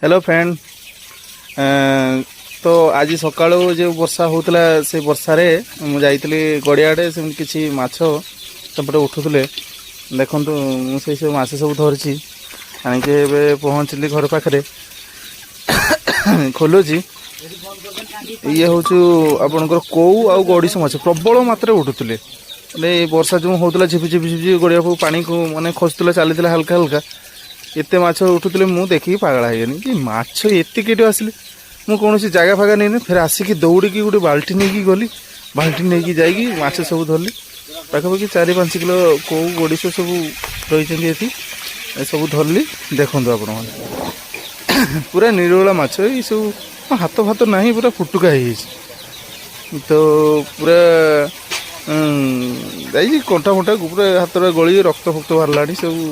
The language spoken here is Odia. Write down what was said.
ହ୍ୟାଲୋ ଫ୍ରେଣ୍ଡ, ତ ଆଜି ସକାଳୁ ଯେଉଁ ବର୍ଷା ହେଉଥିଲା, ସେ ବର୍ଷାରେ ମୁଁ ଯାଇଥିଲି ଗଡ଼ିଆଡ଼େ। ସେମିତି କିଛି ମାଛ ସେପଟେ ଉଠୁଥିଲେ। ଦେଖନ୍ତୁ, ମୁଁ ସେଇ ସବୁ ମାଛ ସବୁ ଧରିଛି, ଆଣିକି ଏବେ ପହଞ୍ଚିଲି ଘର ପାଖରେ, ଖୋଲୁଛି। ଇଏ ହେଉଛି ଆପଣଙ୍କର କଉ ଆଉ ଗଡ଼ିଶ ମାଛ, ପ୍ରବଳ ମାତ୍ରାରେ ଉଠୁଥିଲେ। ମାନେ ଏଇ ବର୍ଷା ଯେଉଁ ହେଉଥିଲା, ଝିପି ଝିପି ଝିପି ଗଡ଼ିଆକୁ ପାଣିକୁ ମାନେ ଖସୁଥିଲା, ଚାଲିଥିଲା ହାଲକା ହାଲକା, ଏତେ ମାଛ ଉଠୁଥିଲେ। ମୁଁ ଦେଖିକି ପାଗଳା ହେଇଗଲି କି ମାଛ ଏତେ କେଉଁଠୁ ଆସିଲେ? ମୁଁ କୌଣସି ଜାଗା ଫାଗା ନେଇନି। ଫେର ଆସିକି ଦୌଡ଼ିକି ଗୋଟେ ବାଲ୍ଟି ନେଇକି ଗଲି। ବାଲ୍ଟି ନେଇକି ଯାଇକି ମାଛ ସବୁ ଧରିଲି। ପାଖାପାଖି 4-5 କିଲୋ କଉ, ଗଡ଼ିଶ ସବୁ ରହିଛନ୍ତି ଏଠି। ଏସବୁ ଧରିଲି। ଦେଖନ୍ତୁ ଆପଣମାନେ, ପୁରା ନିରୋଳା ମାଛ ଏଇ ସବୁ। ହାତ ଫାତ ନାହିଁ, ପୁରା ଫୁଟୁକା ହେଇଯାଇଛି। ତ ପୁରା ଯାଇଛି କଣ୍ଟା ଫଣ୍ଟା, ପୁରା ହାତରେ ଗଳି ରକ୍ତ ଫକ୍ତ ବାହାରିଲାଣି ସବୁ।